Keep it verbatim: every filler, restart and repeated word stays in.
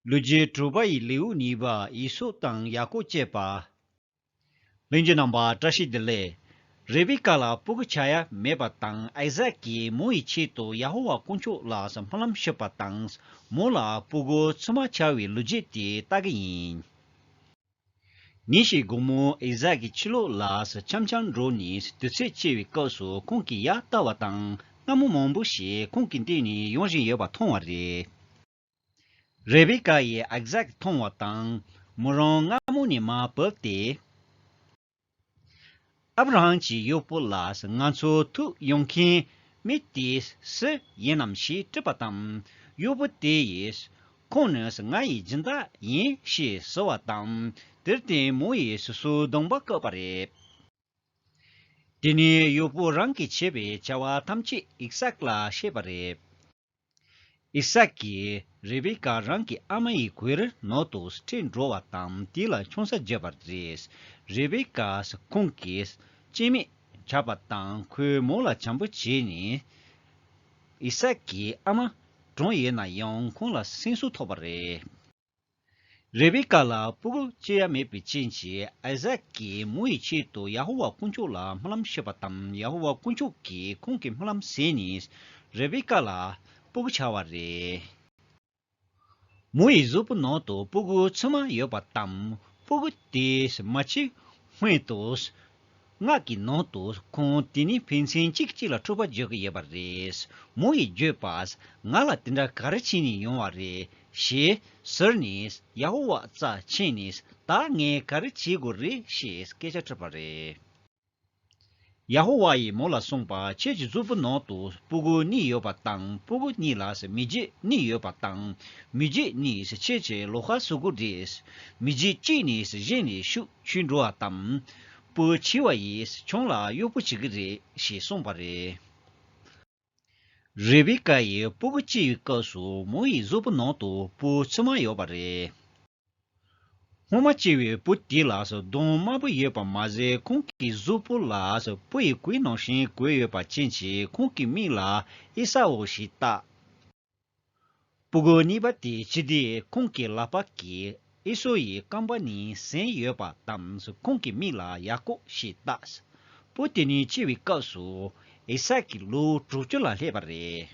ལོ་རྒྱུས་དྲུག་པ་ཡི་ལེའུ་གཉིས་པ། ཨེ་སའུ་དང་ཡ་ཀོབ་བཅས་པ། ལྷན་རྒྱས་རྣམ་པ་བཀྲ་ཤིས་བདེ་ལེགས། རེ་བི་ཀ་ལ་སྤུ་གུ་ཆགས་ཡ་མེད་པ་དང་། ཨི་ཟག་གིས་མོ་ཡི་ཆེད་དུ་ཡ་ཧོ་ཝཱ་དཀོན་མཆོག་ལ་སྨོན་ལམ་ཞུས་པ་དང་། མོ་ལ་སྤུ་གུ་ཆུང་མ་ཆགས་པའི་ལོ་རྒྱུས་དེ་ལྟ་གི་ཡིན། ཉིན་ཞིག་དགོང་མོ་ཨི་ཟག་གི་ཕྱི་ལོགས་ལ་འཆམ་འཆམ་འགྲོ་ནས་དུས་ཚོད་འཕྱི་བའི་སྐབས་སུ། ཁོང་གིས་ཡར་ལྟ་བ་དང་། སྔ་མོ་མང་པོ་ཞིག་ཁོང་གི་སྟེང་ནས་ཡོང་བཞིན་ཡོད་པ་མཐོང་བ་རེད། རེ་བི་ཀ་ཡིས་ཨི་ཟག་མཐོང་བ་དང་། མོ་རང་སྔ་མོ་ནས་མར་བབས་ཏེ། ཨབ་ར་ཧམ་གྱི་གཡོག་པོ་ལགས། ང་ཚོ་ཐུག་ཡོང་མཁན་མི་དེ་སུ་ཡིན་ནམ་ཞེས་དྲིས་པ་དང་། གཡོག་པོ་དེ་ཡིས། ཁོང་ནི་ང་ཡི་སྦྱིན་བདག་ཡིན་ཞེས་ཟེར་བ་དང་། དེར་བརྟེན་མོ་ཡིས་སོ་སོའི་གདོང་པ་བཀོད་པ་རེད། དེ་ནས་གཡོག་པོ་རང་གིས་བྱས་པའི་བྱ་བ་ཐམས་ཅད་ཨི་སཱག་ལ་བཤད་པ་རེད། ཨི་སཱག་གིས་རེ་བི་ཀ་རང་གི་ཨ་མ་ཡི་གུར་ནང་དུ་ཁྲིད་འགྲོ་བ་དང་། དེ་ལ་ཆང་ས་བརྒྱབ་པ་རེད། རེ་བི་ཀ་ཁོང་གི་སྐྱེ་དམན་ཆགས་པ་དང་། ཁོས་མོ་ལ་བྱམས་པོ་བྱས་ནས། ཨི་སཱག་གི་ཨ་མ་གྲོངས་ཡོད་ན་ཡང་ཁོང་ལ་སེམས་གསོ་ཐོབ་པ་རེད། རེ་བི་ཀ་ལ་སྤུ་གུ་སྐྱེ་ཡ་མེད་པའི་རྐྱེན་གྱིས། ཨི་ཟག་གིས་མོ་ཡི་ཆེད་དུ་ཡ་ཧོ་ཝཱ་དཀོན་མཆོག་ལ་སྨོན་ལམ་ཞུས་པ་དང་། ཡ་ཧོ་ཝཱ་དཀོན་མཆོག་གིས་ཁོང་གི་སྨོན་ལམ་གསན་ནས་རེ་བི་ཀ་ལ་སྤུ་གུ་ཆགས་པ་རེད། མོ་ཡི་གཟུགས་པོ་ནང་དུ་སྤུ་གུ་ཆུང་མ་ཡོད་པ་དང་། སྤུ་གུ་དེས་མ་སྐྱེས་སྔོན་དུ། ངག་གི་ནང་དུ་ཁོང་དེ་ནི་ཕན་ཚུན་གཅིག་གཅིག་ལ་འཁྲུག་པ་རྒྱག་གི་ཡོད་པ་རེད། མོ་ཡིས་བརྗོད་པ། ང་ལ་དེ་འདྲ་ག་རེ་བྱས་ནས་ཡོང་བ་རེད་ཞེས་ཟེར་ནས། ཡ་ཧོ་ཝཱ་རྩར་ཕྱིན་ནས། ད་ངས་ག་རེ་བྱེད་དགོས་རེད་ཞེས་སྐད་ཆ་དྲིས་པ་རེད། ཡ་ཧོ་ཝཱ་ཡིས་མོ་ལ་གསུངས་པ། ཁྱེད་ཀྱི་གཟུགས་པོ་ནང་དུ་སྤུ་གུ་གཉིས་ཡོད་པ་དང་། སྤུ་གུ་གཉིས་ལ་མི་རྒྱུད་གཉིས་ཡོད་པ་དང་། མི་རྒྱུད་གཉིས་ཁྱེད་ཀྱི་ལོགས་ཀ་ཟུག་གི་རེད། མི་རྒྱུད་གཅིག་ནི་གཞན་ལས་ཤུགས་ཆེ་འགྲོ་བ་དང་། བུ་ཆེ་བ་ཡིས་ཁྱོད་ལ་གཡོག་པོ་བྱེད་ཀྱི་རེད་ཞེས་གསུངས་པ་རེད། རེ་བི་ཀ་ཡིས་སྤུ་གུ་སྐྱེ་བའི་སྐབས་སུ་མོ་ཡི་གཟུགས་པོ་ནང་དུ་བུ་ཆུང་མ་ཡོད་པ་རེད། སྔོན་མ་སྐྱེས་པའི་བུ་དེ་ལ་གདོང་དམར་པོ་ཡོད་པ་མ་ཟད། ཁོང་གི་གཟུགས་པོ་ལ་བུ་ཡི་གོས་ནང་བཞིན་གོས་ཡོད་པ་རྐྱེན་གྱིས། ཁོང་གི་མིང་ལ་ཨེ་ས་འུ་ཞེས་བཏགས། སྤུ་གུ་གཉིས་པ་དེ་སྐྱེས་དུས། ཁོང་གི་ལག་པ་གིས་ཨེ་ས་འུ་ཡི་རྐང་པ་གཉིས་ཟིན་ཡོད་པ་དང་། ཁོང་གི་མིང་ལ་ཡ་ཀོབ་ཞེས་བཏགས། བུ་དེ་གཉིས་སྐྱེས་པའི་སྐབས་སུ་ཨི་སཱག་གི་ལོ་དྲུག་ཅུ་ལ་སླེབས་པ་རེད།